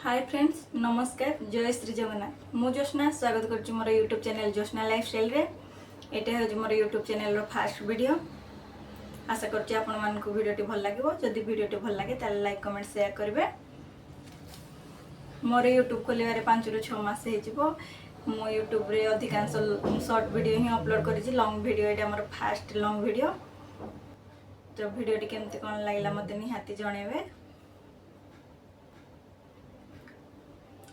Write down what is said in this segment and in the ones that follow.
ହାଏ friends, ନମସ୍କାର, ଜୟ ଶ୍ରୀ ଜଗନ୍ନାଥ। ମୁଁ ଜ୍ୟୋତ୍ସ୍ନା, ସ୍ୱାଗତ କରୁଛି ମୋର ୟୁଟ୍ୟୁବ୍ ଚ୍ୟାନେଲ୍ ଜ୍ୟୋତ୍ସ୍ନା ଲାଇଫଷ୍ଟାଇଲ୍ରେ। ଏଇଟା ହେଉଛି ମୋର ୟୁଟ୍ୟୁବ୍ ଚ୍ୟାନେଲ୍ର ଫାଷ୍ଟ ଭିଡ଼ିଓ। ଆଶା କରୁଛି ଆପଣମାନଙ୍କୁ ଭିଡ଼ିଓଟି ଭଲ ଲାଗିବ। ଯଦି ଭିଡ଼ିଓଟି ଭଲ ଲାଗେ, ତାହେଲେ ଲାଇକ୍, କମେଣ୍ଟ, ସେୟାର କରିବେ। ମୋର ୟୁଟ୍ୟୁବ୍ ଖୋଲିବାରେ 5ରୁ 6 ମାସ ହେଇଯିବ। ମୁଁ ୟୁଟ୍ୟୁବ୍ରେ ଅଧିକାଂଶ ସର୍ଟ ଭିଡ଼ିଓ ହିଁ ଅପଲୋଡ଼ କରିଛି। ଲଙ୍ଗ୍ ଭିଡ଼ିଓ ଏଇଟା ମୋର ଫାଷ୍ଟ ଲଙ୍ଗ୍ ଭିଡ଼ିଓ। ତ ଭିଡ଼ିଓଟି କେମିତି କ'ଣ ଲାଗିଲା, ମୋତେ ନିହାତି ଜଣେଇବେ।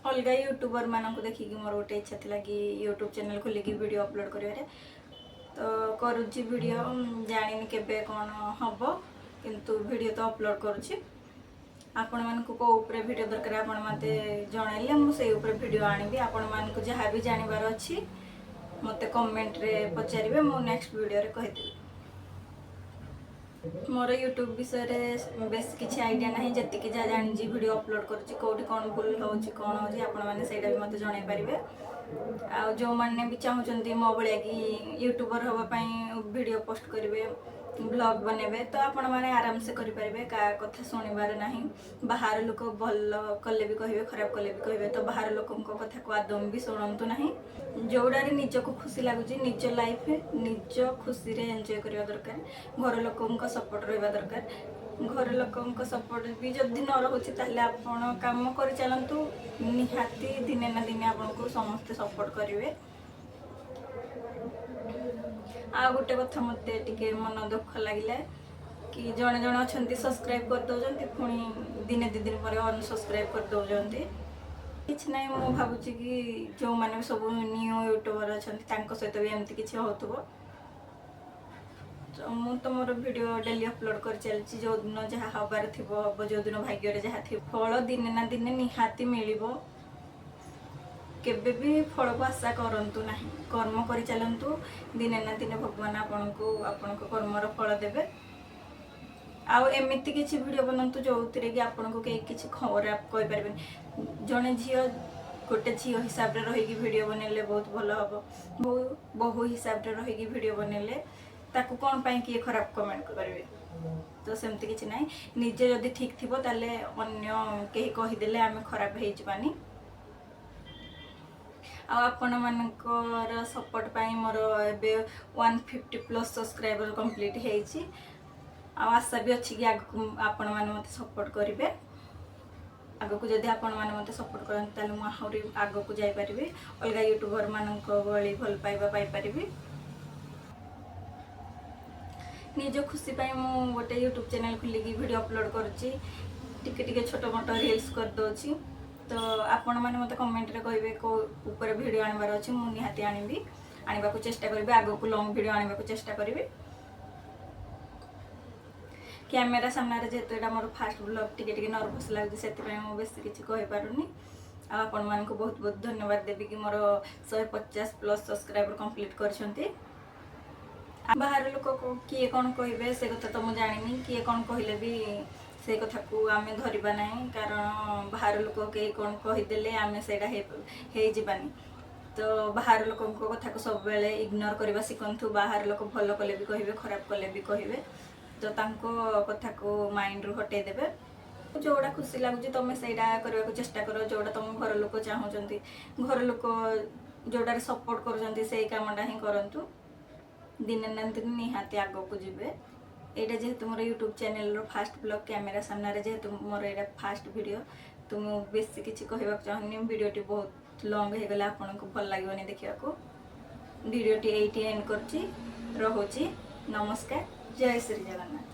ଅଲଗା ୟୁଟ୍ୟୁବର ମାନଙ୍କୁ ଦେଖିକି ମୋର ଗୋଟେ ଇଚ୍ଛା ଥିଲା କି ୟୁଟ୍ୟୁବ୍ ଚ୍ୟାନେଲ୍ ଖୋଲିକି ଭିଡ଼ିଓ ଅପଲୋଡ଼ କରିବାରେ। ତ କରୁଛି ଭିଡ଼ିଓ, ଜାଣିନି କେବେ କ'ଣ ହେବ, କିନ୍ତୁ ଭିଡ଼ିଓ ତ ଅପଲୋଡ଼ କରୁଛି। ଆପଣମାନଙ୍କୁ କେଉଁ ଉପରେ ଭିଡ଼ିଓ ଦରକାର, ଆପଣ ମୋତେ ଜଣାଇଲେ ମୁଁ ସେଇ ଉପରେ ଭିଡ଼ିଓ ଆଣିବି। ଆପଣମାନଙ୍କୁ ଯାହା ବି ଜାଣିବାର ଅଛି, ମୋତେ କମେଣ୍ଟରେ ପଚାରିବେ, ମୁଁ ନେକ୍ସଟ ଭିଡ଼ିଓରେ କହିଦେବି। ମୋର ୟୁଟ୍ୟୁବ୍ ବିଷୟରେ ବେଶୀ କିଛି ଆଇଡ଼ିଆ ନାହିଁ। ଯେତିକି ଯାହା ଜାଣିଛି, ଭିଡ଼ିଓ ଅପଲୋଡ଼ କରୁଛି। କେଉଁଠି କ'ଣ ଭୁଲ ହେଉଛି, କ'ଣ ହେଉଛି, ଆପଣମାନେ ସେଇଟା ବି ମୋତେ ଜଣାଇ ପାରିବେ। ଆଉ ଯେଉଁମାନେ ବି ଚାହୁଁଛନ୍ତି ମୋ ଭଳିଆ କି ୟୁଟ୍ୟୁବର ହେବା ପାଇଁ, ଭିଡ଼ିଓ ପୋଷ୍ଟ କରିବେ, ବ୍ଲଗ୍ ବନେଇବେ, ତ ଆପଣମାନେ ଆରାମସେ କରିପାରିବେ। କାହା କଥା ଶୁଣିବାର ନାହିଁ। ବାହାର ଲୋକ ଭଲ କଲେ ବି କହିବେ, ଖରାପ କଲେ ବି କହିବେ। ତ ବାହାର ଲୋକଙ୍କ କଥାକୁ ଆଦୌ ବି ଶୁଣନ୍ତୁ ନାହିଁ। ଯେଉଁଟାରେ ନିଜକୁ ଖୁସି ଲାଗୁଛି, ନିଜ ଲାଇଫ୍ ନିଜ ଖୁସିରେ ଏନ୍ଜୟ କରିବା ଦରକାର। ଘର ଲୋକଙ୍କ ସପୋର୍ଟ ରହିବା ଦରକାର। ଘର ଲୋକଙ୍କ ସପୋର୍ଟ ବି ଯଦି ନ ରହୁଛି, ତାହେଲେ ଆପଣ କାମ କରିଚାଲନ୍ତୁ। ନିହାତି ଦିନେ ନା ଦିନେ ଆପଣଙ୍କୁ ସମସ୍ତେ ସପୋର୍ଟ କରିବେ। ଆଉ ଗୋଟେ କଥା ମୋତେ ଟିକେ ମନ ଦୁଃଖ ଲାଗିଲା କି ଜଣେ ଜଣେ ଅଛନ୍ତି, ସବସ୍କ୍ରାଇବ୍ କରିଦେଉଛନ୍ତି, ପୁଣି ଦିନେ 2 ଦିନ ପରେ ଅନସବସ୍କ୍ରାଇବ୍ କରିଦେଉଛନ୍ତି। କିଛି ନାହିଁ, ମୁଁ ଭାବୁଛି କି ଯେଉଁମାନେ ବି ସବୁ ନ୍ୟୁ ୟୁଟ୍ୟୁବର ଅଛନ୍ତି, ତାଙ୍କ ସହିତ ବି ଏମିତି କିଛି ହେଉଥିବ। ତ ମୁଁ ତ ମୋର ଭିଡ଼ିଓ ଡେଲି ଅପଲୋଡ଼ କରି ଚାଲିଛି। ଯେଉଁଦିନ ଯାହା ହେବାର ଥିବ ହେବ, ଯେଉଁଦିନ ଭାଗ୍ୟରେ ଯାହା ଥିବ, ଫଳ ଦିନେ ନା ଦିନେ ନିହାତି ମିଳିବ। କେବେ ବି ଫଳକୁ ଆଶା କରନ୍ତୁ ନାହିଁ, କର୍ମ କରି ଚାଲନ୍ତୁ। ଦିନେ ନା ଦିନେ ଭଗବାନ ଆପଣଙ୍କୁ ଆପଣଙ୍କ କର୍ମର ଫଳ ଦେବେ। ଆଉ ଏମିତି କିଛି ଭିଡ଼ିଓ ବନାନ୍ତୁ, ଯେଉଁଥିରେ କି ଆପଣଙ୍କୁ କେହି କିଛି ଖରାପ କହିପାରିବେନି। ଜଣେ ଝିଅ, ଗୋଟେ ଝିଅ ହିସାବରେ ରହିକି ଭିଡ଼ିଓ ବନେଇଲେ ବହୁତ ଭଲ ହେବ। ବୋହୂ ବୋହୂ ହିସାବରେ ରହିକି ଭିଡ଼ିଓ ବନେଇଲେ ତାକୁ କ'ଣ ପାଇଁ କିଏ ଖରାପ କମେଣ୍ଟ କରିବେ? ତ ସେମିତି କିଛି ନାହିଁ। ନିଜେ ଯଦି ଠିକ୍ ଥିବ, ତାହେଲେ ଅନ୍ୟ କେହି କହିଦେଲେ ଆମେ ଖରାପ ହେଇଯିବାନି। ଆଉ ଆପଣମାନଙ୍କର ସପୋର୍ଟ ପାଇଁ ମୋର ଏବେ 150+ ସବସ୍କ୍ରାଇବର କମ୍ପ୍ଲିଟ୍ ହେଇଛି। ଆଉ ଆଶା ବି ଅଛି କି ଆଗକୁ ଆପଣମାନେ ମୋତେ ସପୋର୍ଟ କରିବେ। ଆଗକୁ ଯଦି ଆପଣମାନେ ମୋତେ ସପୋର୍ଟ କରନ୍ତି, ତାହେଲେ ମୁଁ ଆହୁରି ଆଗକୁ ଯାଇପାରିବି, ଅଲଗା ୟୁଟ୍ୟୁବରମାନଙ୍କ ଭଳି ଭଲ ପାଇବା ପାଇପାରିବି। ନିଜ ଖୁସି ପାଇଁ ମୁଁ ଗୋଟେ ୟୁଟ୍ୟୁବ୍ ଚ୍ୟାନେଲ୍ ଖୋଲିକି ଭିଡ଼ିଓ ଅପଲୋଡ଼ କରୁଛି, ଟିକେ ଟିକେ ଛୋଟ ମୋଟ ରିଲ୍ସ କରିଦେଉଛି। ତ ଆପଣମାନେ ମୋତେ କମେଣ୍ଟରେ କହିବେ କେଉଁ ଉପରେ ଭିଡ଼ିଓ ଆଣିବାର ଅଛି, ମୁଁ ନିହାତି ଆଣିବି, ଆଣିବାକୁ ଚେଷ୍ଟା କରିବି। ଆଗକୁ ଲଙ୍ଗ୍ ଭିଡ଼ିଓ ଆଣିବାକୁ ଚେଷ୍ଟା କରିବି। କ୍ୟାମେରା ସାମ୍ନାରେ ଯେହେତୁ ଏଇଟା ମୋର ଫାଷ୍ଟ ବ୍ଲଗ୍, ଟିକେ ଟିକେ ନର୍ଭସ୍ ଲାଗୁଛି, ସେଥିପାଇଁ ମୁଁ ବେଶୀ କିଛି କହିପାରୁନି। ଆଉ ଆପଣମାନଙ୍କୁ ବହୁତ ବହୁତ ଧନ୍ୟବାଦ ଦେବି କି ମୋର 150+ ସବସ୍କ୍ରାଇବର କମ୍ପ୍ଲିଟ୍ କରିଛନ୍ତି। ବାହାର ଲୋକ କିଏ କ'ଣ କହିବେ, ସେ କଥା ତ ମୁଁ ଜାଣିନି। କିଏ କ'ଣ କହିଲେ ବି ସେ କଥାକୁ ଆମେ ଧରିବା ନାହିଁ, କାରଣ ବାହାର ଲୋକ କେହି କ'ଣ କହିଦେଲେ ଆମେ ସେଇଟା ହେଇଯିବାନି। ତ ବାହାର ଲୋକଙ୍କ କଥାକୁ ସବୁବେଳେ ଇଗ୍ନୋର କରିବା ଶିଖନ୍ତୁ। ବାହାର ଲୋକ ଭଲ କଲେ ବି କହିବେ, ଖରାପ କଲେ ବି କହିବେ। ତ ତାଙ୍କ କଥାକୁ ମାଇଣ୍ଡରୁ ହଟେଇ ଦେବେ। ଯୋଉଟା ଖୁସି ଲାଗୁଛି, ତମେ ସେଇଟା କରିବାକୁ ଚେଷ୍ଟା କର। ଯୋଉଟା ତମ ଘର ଲୋକ ଚାହୁଁଛନ୍ତି, ଘର ଲୋକ ଯୋଉଟାରେ ସପୋର୍ଟ କରୁଛନ୍ତି, ସେଇ କାମଟା ହିଁ କରନ୍ତୁ। ଦିନେ ନା ଦିନେ ନିହାତି ଆଗକୁ ଯିବେ। ଏଇଟା ଯେହେତୁ ମୋର ୟୁଟ୍ୟୁବ୍ ଚ୍ୟାନେଲର ଫାଷ୍ଟ ବ୍ଲଗ୍, କ୍ୟାମେରା ସାମ୍ନାରେ ଯେହେତୁ ମୋର ଏଇଟା ଫାଷ୍ଟ ଭିଡ଼ିଓ, ତ ମୁଁ ବେଶୀ କିଛି କହିବାକୁ ଚାହୁଁନି। ଭିଡ଼ିଓଟି ବହୁତ ଲଙ୍ଗ୍ ହେଇଗଲେ ଆପଣଙ୍କୁ ଭଲ ଲାଗିବନି ଦେଖିବାକୁ। ଭିଡ଼ିଓଟି ଏଇଠି ଏଣ୍ଡ କରୁଛି, ରହୁଛି। ନମସ୍କାର, ଜୟ ଶ୍ରୀ ଜଗନ୍ନାଥ।